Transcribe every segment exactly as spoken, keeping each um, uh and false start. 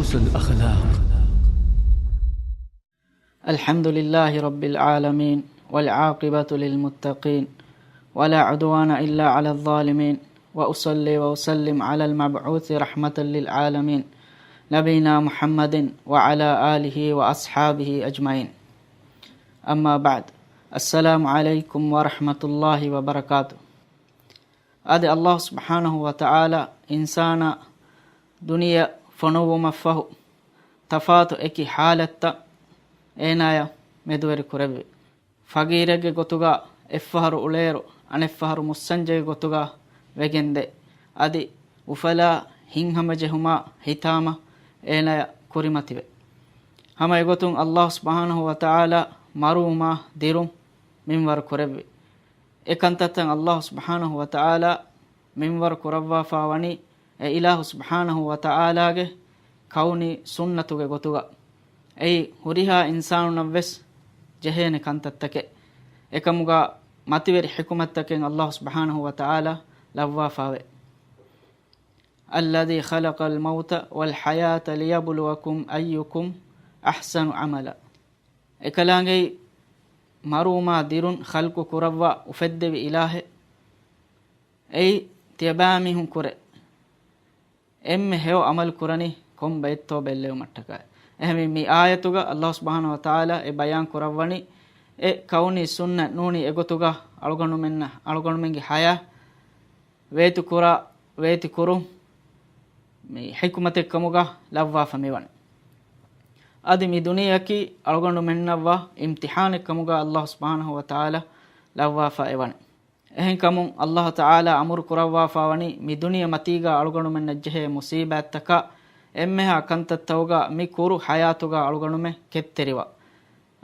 الأخلاق. الحمد لله رب العالمين، والعاقبة للمتقين، ولا عدوان إلا على الظالمين، وأصلي وأسلم على المبعوث رحمة للعالمين، نبينا محمد وعلى آله وأصحابه أجمعين. أما بعد، السلام عليكم ورحمة الله وبركاته. އަދި ﷲ ސުބްޙާނަހޫ ވަތަޢާލާ އިންސާނާ ދުނިޔެއަށް ފޮނުއްވުމަށްފަހު، ތަފާތު އެކި ޙާލަތްތައް އޭނާޔަށް މެދުވެރި ކުރެއްވި. ފަގީރެއްގެ ގޮތުގަ އެއްފަހަރު އުޅޭއިރު، އަނެއްފަހަރު މުއްސަންޖެއްގެ ގޮތުގަ ވެގެންދޭ. އަދި އުފަލާ ހިތްހަމަޖެހުމާ ހިތާމަ އޭނާޔަށް ކުރިމަތިވޭ. ހަމަ އެގޮތުން ﷲ ސުބްޙާނަހޫ ވަތަޢާލާ މަރުވުމާ ދިރުން މިންވަރު ކުރެއްވި. އެ ކަންތައްތައް ﷲ ސުބްޙާނަހޫ ވަތަޢާލާ މިންވަރު ކުރައްވާފާ ވަނީ، އެ އިލާހު ސުބްޙާނަހޫ ވަތަޢާލާގެ ކައުނީ ސުންނަތުގެ ގޮތުގަ. އެއީ ހުރިހާ އިންސާނުންނަށްވެސް ޖެހޭނެ ކަންތައްތަކެއް. އެކަމުގަ މަތިވެރި ޙިކުމަތްތަކެއް ﷲ ސުބްޙާނަހޫ ވަތަޢާލާ ލައްވާފާވޭ. الذي خلق الموت والحياة ليبلوكم أيكم أحسن عملا. އެކަލާނގެއީ މަރުވުމާ ދިރުން ޚަލްޤު ކުރައްވާ އުފެއްދެވި އިލާހެއް. އެއީ ތިޔަބައިމީހުން ކުރެ އެންމެ ހެޔޮ ޢަމަލު ކުރަނީ ކޮން ބައެއްތޯ ބެއްލެވުމަށްޓަކާ. އެހެންވެ، މި އާޔަތުގަ ﷲ ސުބްޙާނަހޫ ވަތަޢާލާ އެ ބަޔާން ކުރައްވަނީ، އެ ކައުނީ ސުންނަތް ނޫނީ އެގޮތުގަ އަޅުގަނޑުމެންނަށް، އަޅުގަނޑުމެންގެ ޙަޔާތް ވޭތުކުރާ، ވޭތިކުރުން މި ޙިކުމަތެއްކަމުގަ ލައްވާފަ މިވަނީ. އަދި މި ދުނިޔެއަކީ އަޅުގަނޑުމެންނަށްވާ އިމްތިޙާނެއްކަމުގަ ﷲ ސުބްޙާނަހޫ ވަތަޢާލާ ލައްވާފަ އެވަނީ. އެހެންކަމުން ﷲ ތަޢާލާ އަމުރު ކުރައްވާފަ ވަނީ މި ދުނިޔެ މަތީގަ އަޅުގަނޑުމެންނަށް ޖެހޭ މުޞީބާތްތަކާ އެންމެހާ ކަންތައްތަކުގަ މި ކުރު ޙަޔާތުގަ އަޅުގަނޑުމެން ކެތްތެރިވާ.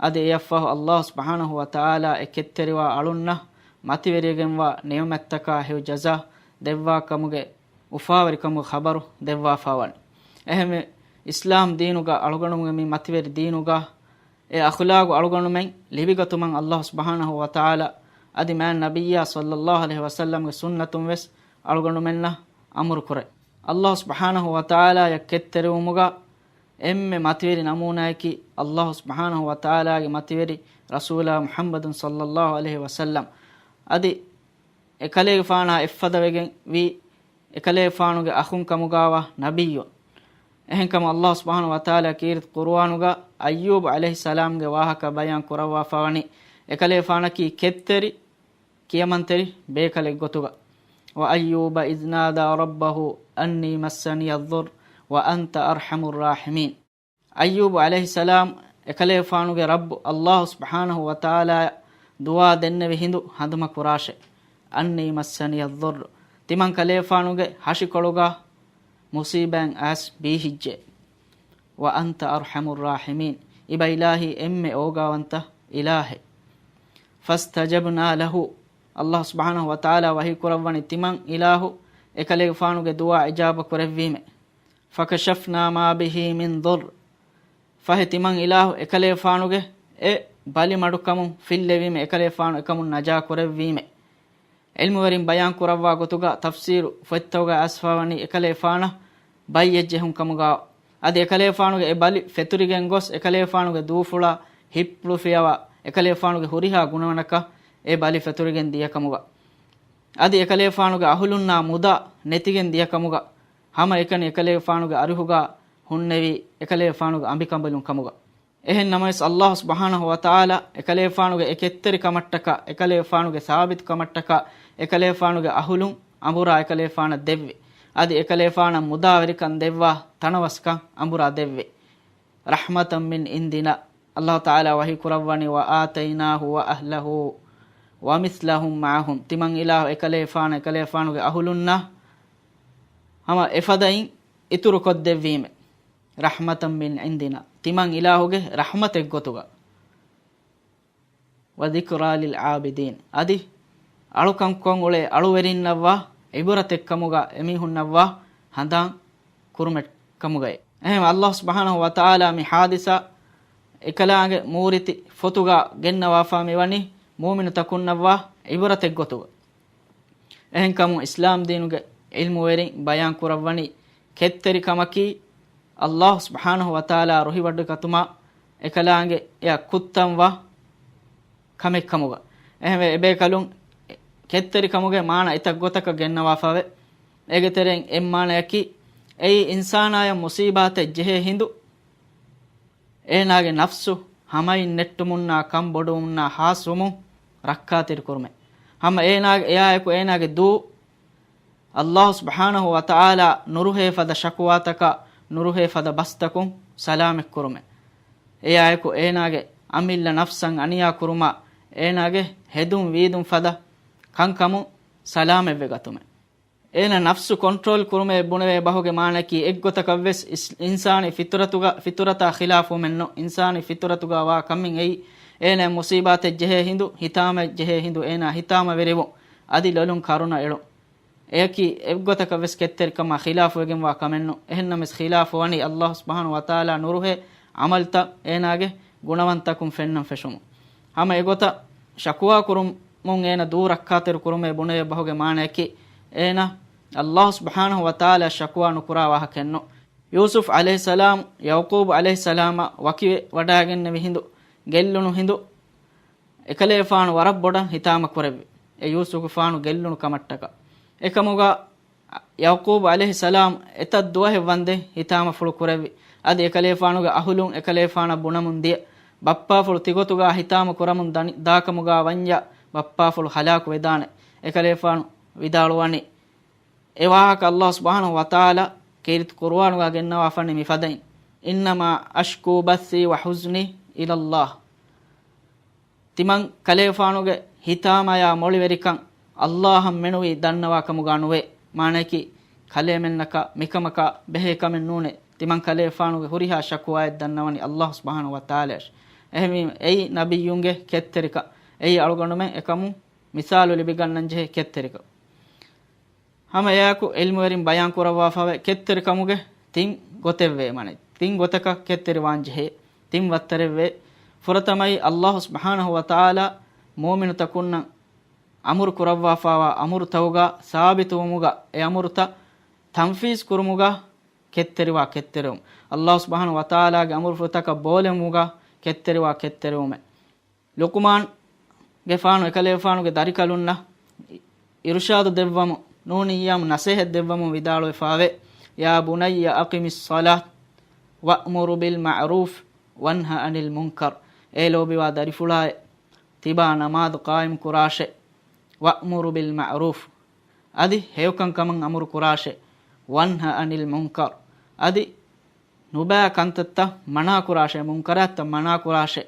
އަދި އެއަށްފަހު ﷲ ސުބްޙާނަހޫ ވަތަޢާލާ އެ ކެތްތެރިވާ އަޅުންނަށް މަތިވެރިވެގެންވާ ނިޢުމަތްތަކާ ހެޔޮ ޖަޒާ ދެއްވާ ކަމުގެ އުފާވެރިކަމުގެ ޚަބަރު ދެއްވާފަ ވަނީ. އެހެންވެ، އިސްލާމް ދީނުގަ އަޅުގަނޑުމެންގެ މި މަތިވެރި ދީނުގަ އެ އަޚުލާގު އަޅުގަނޑުމެން ލިބިގަތުމަށް ﷲ ސުބްޙާނަހޫ ވަތަޢާލާ އަދި މާތް ނަބިއްޔާ ޞައްލައްލާހު ޢަލައިހި ވަސައްލަމްގެ ސުންނަތުން ވެސް އަޅުގަނޑުމެންނަށް އަމުރު ކުރޭ. ﷲ ސުބްޙާނަހޫ ވަތަޢާލާޔަށް ކެތްތެރިވުމުގަ އެންމެ މަތިވެރި ނަމޫނާއަކީ ﷲ ސުބްޙާނަހޫ ވަތަޢާލާގެ މަތިވެރި ރަސޫލާ މުޙައްމަދު ޞައްލައްލާހު ޢަލައިހި ވަސައްލަމް. އަދި އެކަލޭގެފާނާ އެއްފަދަވެގެން ވީ އެކަލޭގެފާނުގެ އަޚުން ކަމުގާވާ ނަބިއްޔުން. އެހެންކަމުން ﷲ ސުބްޙާނަހޫ ވަތަޢާލާ ކީރިތި ޤުރުއާނުގަ އައްޔޫބު ޢަލައިހިއްސަލާމްގެ ވާހަކަ ބަޔާން ކުރައްވާފަ ވަނީ، އެކަލޭގެފާނަކީ ކެތްތެރި، ކިޔަމަންތެރި ބޭކަލެއްގޮތުގަ. وأيوب إذ نادى ربه أني مسني الضر وأنت أرحم الراحمين. އައްޔޫބު ޢަލައިހިއްސަލާމް އެކަލޭގެފާނުގެ ރައްބު ﷲ ސުބްޙާނަހޫ ވަތަޢާލާ ދުޢާ ދެންނެވި ހިނދު ހަނދުމަ ކުރާށޭ. أني مسني الضر، ތިމަން ކަލޭގެފާނުގެ ހަށިކޮޅުގަ މުޞީބާތް އައިސް ބީހިއްޖެ. وأنت أرحم الراحمين، އިބަ އިލާހީ އެންމެ އޯގާވަންތަ އިލާހެއް. فاستجبنا له، ﷲ ސުބްޙާނަހޫ ވަތަޢާލާ ވަޙީ ކުރައްވަނީ ތިމަން އިލާހު އެކަލޭގެފާނުގެ ދުޢާ އިޖާބަ ކުރެއްވީމޭ. فكشفنا ما به من ضر، ފަހެ ތިމަން އިލާހު އެކަލޭގެފާނުގެ އެ ބަލި މަޑުކަމުން ފިއްލެވީމޭ، އެކަލޭގެފާނު އެކަމުން ނަޖާ ކުރެއްވީމޭ. ޢިލްމުވެރިން ބަޔާން ކުރައްވާ ގޮތުގަ ތަފްސީރު ފޮތްތަކުގަ އައިސްފަ ވަނީ އެކަލޭގެފާނަށް ބައްޔެއް ޖެހުން ކަމުގަ. އަދި އެކަލޭގެފާނުގެ އެ ބަލި ފެތުރިގެން ގޮސް އެކަލޭގެފާނުގެ ދޫފުޅާ ހިއްޕުޅު ފިޔަވާ އެކަލޭގެފާނުގެ ހުރިހާ ގުނަވަނަކަށް އެ ބަލި ފެތުރިގެން ދިޔަކަމުގަ. އަދި އެކަލޭގެފާނުގެ އަހުލުންނާ މުދާ ނެތިގެން ދިޔަކަމުގަ. ހަމައެކަނި އެކަލޭގެފާނުގެ އަރިހުގަ ހުންނެވީ އެކަލޭގެފާނުގެ އަނބިކަނބަލުން ކަމުގަ. އެހެން ނަމަވެސް، ﷲ ސުބްޙާނަހޫ ވަތަޢާލާ އެކަލޭގެފާނުގެ އެ ކެތްތެރިކަމަށްޓަކާ، އެކަލޭގެފާނުގެ ސާބިތުކަމަށްޓަކާ، އެކަލޭގެފާނުގެ އަހުލުން އަނބުރާ އެކަލޭގެފާނަށް ދެއްވި. އަދި އެކަލޭގެފާނަށް މުދާވެރިކަން ދެއްވާ ތަނަވަސްކަން އަނބުރާ ދެއްވި. رحمة من عندنا، ﷲ ތަޢާލާ ވަޙީ ކުރައްވަނީ، وآتيناه وأهله ومثلهم معهم، ތިމަން އިލާހު އެކަލޭގެފާނަށް އެކަލޭގެފާނުގެ އަހުލުންނަށް ހަމަ އެފަދައިން އިތުރުކޮށްދެއްވީމެ. رحمة من عندنا، ތިމަން އިލާހުގެ ރަޙްމަތެއްގޮތުގަ. وذكرى للعابدين، އަދި އަޅުކަންކޮށް އުޅޭ އަޅުވެރިންނަށްވާ ޢިބުރަތެއްކަމުގަ، އެމީހުންނަށްވާ ހަނދާން ކުރުމެއް ކަމުގައި. އެހެން ﷲ ސުބްޙާނަހޫ ވަތަޢާލާ މި ޙާދިސާ އެކަލާނގެ މޫރިތި ފޮތުގަ ގެންނަވާފާ މިވަނީ މުއުމިނުތަކުންނަށްވާ ޢިބުރަތެއްގޮތުގަ. އެހެންކަމުން އިސްލާމް ދީނުގެ ޢިލްމުވެރިން ބަޔާން ކުރައްވަނީ ކެތްތެރިކަމަކީ އައްލާހު ސުބްޙާނަހު ވަތަޢާލާ ރުހިވަޑުގަތުމާ އެކަލާނގެ އެއަށް ކުއްތަންވާ ކަމެއްކަމުގަ. އެހެންވެ، އެބޭކަލުން ކެތްތެރިކަމުގެ މާނަ އެތައް ގޮތަކަށް ގެންނަވާފަވޭ. އޭގެ ތެރެއިން އެއްމާނަޔަކީ، އެއީ އިންސާނާޔަށް މުސީބާތެއް ޖެހޭ ހިނދު، އޭނާގެ ނަފްސު ހަމައިން ނެއްޓުމުންނާ ކަން ބޮޑުވުމުންނާ ހާސްވުމުން ރައްކާތެރިކުރުމޭ. ހަމަ އޭނާގެ އެއާއެކު އޭނާގެ ދޫ، އައްލާހު ސުބްޙާނަހު ވަތަޢާލާ ނުރުހޭ ފަދަ ޝަކުވާތަކާ ނުރުހޭ ފަދަ ބަސްތަކުން ސަލާމަތްކުރުމޭ. އެއާއެކު އޭނާގެ އަމިއްލަ ނަފްސަށް އަނިޔާ ކުރުމާ އޭނާގެ ހެދުން ވީދުން ފަދަ ކަންކަމުން ސަލާމަތްވެ ގަތުމޭ. އޭނާ ނަފްސު ކޮންޓްރޯލް ކުރުމޭ ބުނެވޭ ބަހުގެ މާނައަކީ އެއްގޮތަކަށްވެސް އިސް-، އިންސާނީ ފިޠުރަތުގަ، ފިޠުރަތާ ޚިލާފުވުމެއްނު. އިންސާނީ ފިޠުރަތުގަ ވާ ކަމެއް އެއީ، އޭނާ މުސީބާތެއް ޖެހޭ ހިނދު، ހިތާމައެއް ޖެހޭ ހިނދު އޭނާ ހިތާމަވެރިވުން، އަދި ލޮލުން ކަރުނަ އެޅުން. އެއަކީ އެއްގޮތަކަށްވެސް ކެތްތެރިކަމާ ޚިލާފުވެގެންވާ ކަމެއްނު. އެހެންނަމަވެސް ޚިލާފުވަނީ އައްލާހު ސުބްޙާނަހު ވަތަޢާލާ ނުރުހޭ ޢަމަލްތައް އޭނާގެ ގުނަވަންތަކުން ފެންނަން ފެށުމުން. ހަމަ އެގޮތަށް ޝަކުވާ ކުރުމުން އޭނަ ދޫ ރައްކާތެރި ކުރުމޭ ބުނެވޭ ބަހުގެ މާނައަކީ، އޭނަ އައްލާހު ސުބްޙާނަހު ވަތަޢާލާ ޝަކުވާ ނުކުރާ ވާހަކައެއްނު. ޔޫސުފް ޢަލައިހިއްސަލާމް ޔަޢުޤޫބް ޢަލައިހިއްސަލާމަށް ވަކިވެ ވަޑައިގެންނެވި ހިނދު، ގެއްލުނު ހިނދު، އެކަލޭފާނު ވަރަށް ބޮޑަށް ހިތާމަ ކުރެއްވި. އެ ޔޫސުފުގެފާނު ގެއްލުނު ކަމަށްޓަކާ. އެކަމުގަ ޔަޢުޤޫބް ޢަލައިހިއްސަލާމް އެތައް ދުވަހެއް ވަންދެން ހިތާމަފުޅު ކުރެއްވި. އަދި އެކަލޭފާނުގެ އަހުލުން އެކަލޭފާނަށް ބުނަމުން ދިޔަ، ބައްޕާފުޅު ތިގޮތުގަ ހިތާމަ ކުރަމުން ދަނި-، ދާކަމުގަ ވަންޏާ ބައްޕާފުޅު ހަލާކު ވެދާނެ. އެކަލޭފާނު ވިދާޅުވަނީ، އެ ވާހަކަ އައްލާހު ސުބްޙާނަހު ވަތަޢާލާ ކީރިތި ޤުރުއާނުގަ ގެންނަވާފަނީ މިފަދައިން، "إنما أشكو بثي وحزني إلى الله." ތިމަން ކަލޭފާނުގެ ހިތާމަޔާ މޮޅިވެރިކަން އައްލާހަށް މެނުވީ ދަންނަވާ ކަމުގަ ނުވޭ. މާނައަކީ، ކަލޭމެންނަކަށް މިކަމަކާ ބެހޭ ކަމެއް ނޫނޭ. ތިމަން ކަލޭފާނުގެ ހުރިހާ ޝަކުވާއެއް ދަންނަވަނީ އައްލާހު ސުބްޙާނަހު ވަތަޢާލާއަށް. އެހެންވީމަ، އެއީ ނަބިއްޔުންގެ ކެތްތެރިކަން. އެއީ އަޅުގަނޑުމެން އެކަމުން މިސާލު ލިބިގަންނަންޖެހޭ ކެތްތެރިކަން. ހަމަ އެއާއެކު ޢިލްމުވެރިން ބަޔާން ކުރައްވާފަވޭ، ކެތްތެރިކަމުގެ ތިން ގޮތެއްވޭ، މާނަ ތިން ގޮތަކަށް ކެތްތެރިވާން ޖެހޭ. ތިން ވައްތަރެއްވޭ. ފުރަތަމައީ އައްލާހު ސުބްޙާނަހު ވަތަޢާލާ މުއުމިނުތަކުންނަށް އަމުރު ކުރައްވާފަވާ އަމުރުތަކުގަ ސާބިތުވުމުގަ، އެ އަމުރުތައް ތަންފީޒް ކުރުމުގަ ކެތްތެރިވާ ކެތްތެރިވުން. އައްލާހު ސުބްޙާނަހު ވަތަޢާލާގެ އަމުރުފުޅުތަކަށް ބޯލެވުމުގަ ކެތްތެރިވާ ކެތްތެރިވުމެއް. ލުޤުމާންގެފާނު އެކަލޭފާނުގެ ދަރިކަލުންނަށް އިރުޝާދު ދެއްވަމުން، ނޫނިއްޔާމު ނަސޭހަތް ދެއްވަމުން ވިދާޅުވެފާވޭ، "يا بني أقم الصلاة وأمر بالمعروف وانه عن المنكر." އޭ ލޯބިވާ ދަރިފުޅާއޭ، ތިބާ ނަމާދު ޤާއިމް ކުރާށޭ، "وأمر بالمعروف." އަދި ހެޔޮކަންކަމަށް އަމުރު ކުރާށޭ، "وانه عن المنكر." އަދި ނުބައި ކަންތައްތައް މަނާކުރާށޭ، މުންކަރާތްތައް މަނާކުރާށޭ.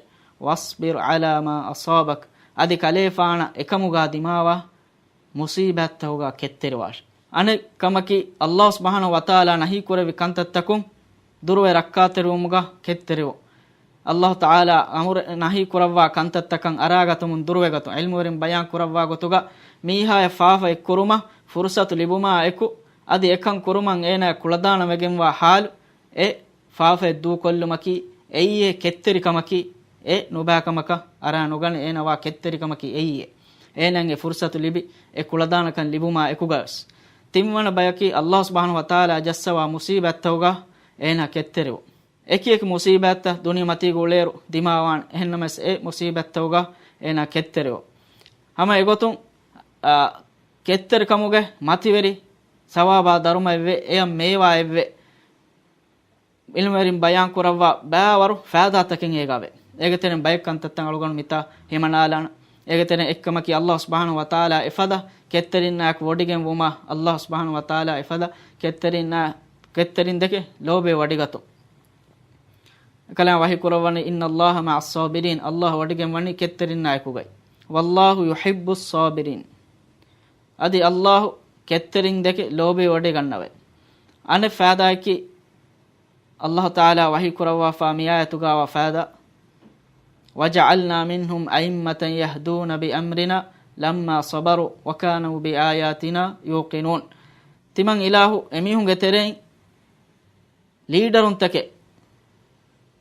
"واصبر على ما أصابك." އަދި ކަލޭފާނަށް އެކަމުގަ ދިމާވާ މުޞީބާތްތަކުގަ ކެތްތެރިވާށޭ. އަނެއް ކަމަކީ، އައްލާހު ސުބްޙާނަހު ވަތަޢާލާ ނަހީ ކުރެއްވި ކަންތައްތަކުން ދުރުވެ ރައްކާތެރިވުމުގަ ކެތްތެރިވުން. އައްލާހު ތަޢާލާ އަމުރު ނަހީ ކުރައްވާ ކަންތައްތަކަށް އަރާގަތުމުން ދުރުވެގަތުން. ޢިލްމުވެރިން ބަޔާން ކުރައްވާ ގޮތުގަ، މީހާޔަށް ފާފައެއް ކުރުމަށް ފުރުޞަތު ލިބުމާ އެކު، އަދި އެކަން ކުރުމަށް އޭނާ ކުޅަދާނަވެގެންވާ ޙާލު، އެ ފާފައެއް ދޫކޮށްލުމަކީ އެއީއޭ، ކެތްތެރިކަމަކީ އެ ނުބައިކަމަކަށް އަރާ ނުގަނެ އޭނަ ވާ ކެތްތެރިކަމަކީ އެއީއޭ. އޭނައަށް އެ ފުރުޞަތު ލިބި އެ ކުޅަދާނަކަން ލިބުމާ އެކުގަވެސް. ތިންވަނަ ބަޔަކީ އައްލާހު ސުބްޙާނަހު ވަތަޢާލާ ޖައްސަވާ މުޞީބާތްތަކުގަ އޭނަ ކެތްތެރިވުން. އެކިއެކި މުޞީބާތްތައް ދުނިޔެމަތީގަ އުޅޭއިރު ދިމާވާނެ. އެހެންނަމަވެސް އެ މުޞީބާތްތަކުގަ އޭނަ ކެތްތެރިވުން. ހަމަ އެގޮތުން، އާ، ކެތްތެރިކަމުގެ މަތިވެރި ސަވާބާ ދަރުމައެއްވޭ، އެޔަށް މޭވާއެއްވޭ. ޢިލްމުވެރިން ބަޔާން ކުރައްވާ ބައިވަރު ފައިދާތަކެއް އޭގަވޭ. އޭގެ ތެރެއިން ބައެއް ކަންތައްތައް އަޅުގަނޑު މިތާ ހިމަނާލާނަން. އޭގެ ތެރެއިން އެއްކަމަކީ، އައްލާހު ސުބްޙާނަހު ވަތަޢާލާ އެފަދަ ކެތްތެރިންނާއެކު ވޮޑިގެންވުމާ، އައްލާހު ސުބްޙާނަހު ވަތަޢާލާ އެފަދަ ކެތްތެރިންނާ، ކެތްތެރިން ދެކެ ލޯބިވެ ވޮޑިގަތުން. އެކަލާނގެ ވަޙީ ކުރައްވަނީ، "إن الله مع الصابرين." އައްލާހު ވޮޑިގެންވަނީ ކެތްތެރިންނާއެކުގައި. "والله يحب الصابرين." އަދި އައްލާހު ކެތްތެރިން ދެކެ ލޯބިވެ ވޮޑިގަންނަވައި. އަނެއް ފައިދާއަކީ، އައްލާހު ތަޢާލާ ވަޙީ ކުރައްވާފާ މި އާޔަތުގަވާ ފައިދާ، "وجعلنا منهم أئمة يهدون بأمرنا لما صبروا وكانوا بآياتنا يوقنون." ތިމަން އިލާހު އެމީހުންގެ ތެރެއިން ލީޑަރުންތަކެއް،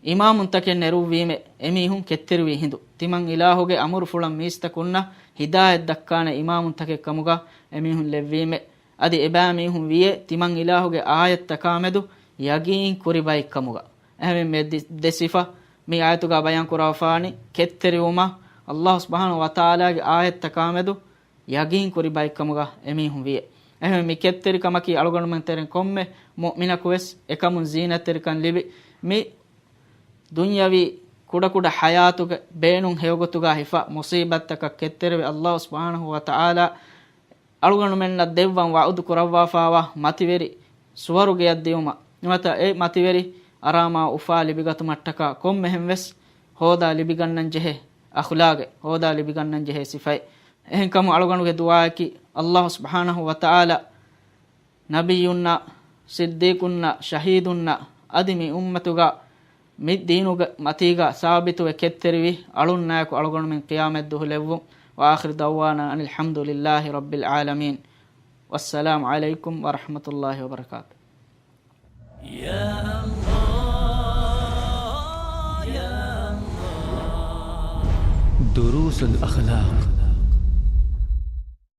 އިމާމުންތަކެއް ނެރުއްވީމެ، އެމީހުން ކެތްތެރިވީ ހިނދު. ތިމަން އިލާހުގެ އަމުރުފުޅަށް މީސްތަކުންނަށް ހިދާޔަތް ދައްކާނެ އިމާމުންތަކެއް ކަމުގަ އެމީހުން ލެއްވީމެ. އަދި އެބައިމީހުން ވިޔޭ ތިމަން އިލާހުގެ އާޔަތްތަކާމެދު ޔަގީން ކުރި ބައެއްކަމުގަ. އެހެންވެ މި ދި-، ދެ ސިފަ މި އާޔަތުގަ ބަޔާން ކުރައްވާފާނީ ކެތްތެރިވުމަށް އައްލާހު ސުބްޙާނަހު ވަތަޢާލާގެ އާޔަތްތައް ކާމެދު ޔަގީން ކުރި ބައެއްކަމުގަ އެމީހުން ވިޔޭ. އެހެންވެ މި ކެތްތެރިކަމަކީ އަޅުގަނޑުމެން ތެރެއިން ކޮންމެ މުއުމިނަކު ވެސް އެކަމުން ޒީނަތްތެރިކަން ލިބި، މި ދުނިޔަވީ ކުޑަކުޑަ ޙަޔާތުގެ ބޭނުން ހެޔޮގޮތުގަ ހިފާ މުޞީބަތްތަކަށް ކެތްތެރިވެ އައްލާހު ސުބްޙާނަހު ވަތަޢާލާ އަޅުގަނޑުމެންނަށް ދެއްވަން ވަޢުދު ކުރައްވާފާވާ މަތިވެރި ސުވަރުގެއަށް ދިއުމަށް. ނުވަތަ އެ މަތިވެރި އަރާމާ އުފާ ލިބިގަތުމަށްޓަކާ ކޮންމެހެން ވެސް ހޯދާ ލިބިގަންނަން ޖެހޭ އަޚްލާގެއް، ހޯދާ ލިބިގަންނަން ޖެހޭ ސިފައެއް. އެހެންކަމުން އަޅުގަނޑުގެ ދުޢާއަކީ އައްލާހު ސުބްޙާނަހު ވަތަޢާލާ ނަބިއްޔުންނަށް، ޞިއްދީޤުންނަށް، ޝަހީދުންނަށް، އަދި މި އުއްމަތުގަ މި ދީނުގެ މަތީގަ ސާބިތުވެ ކެތްތެރިވި އަޅުންނާއެކު އަޅުގަނޑުމެން ޤިޔާމަތްދުވަހު ލެއްވުން. وآخر دعوانا أن الحمد لله رب العالمين. والسلام عليكم ورحمة الله وبركاته. دروس الأخلاق.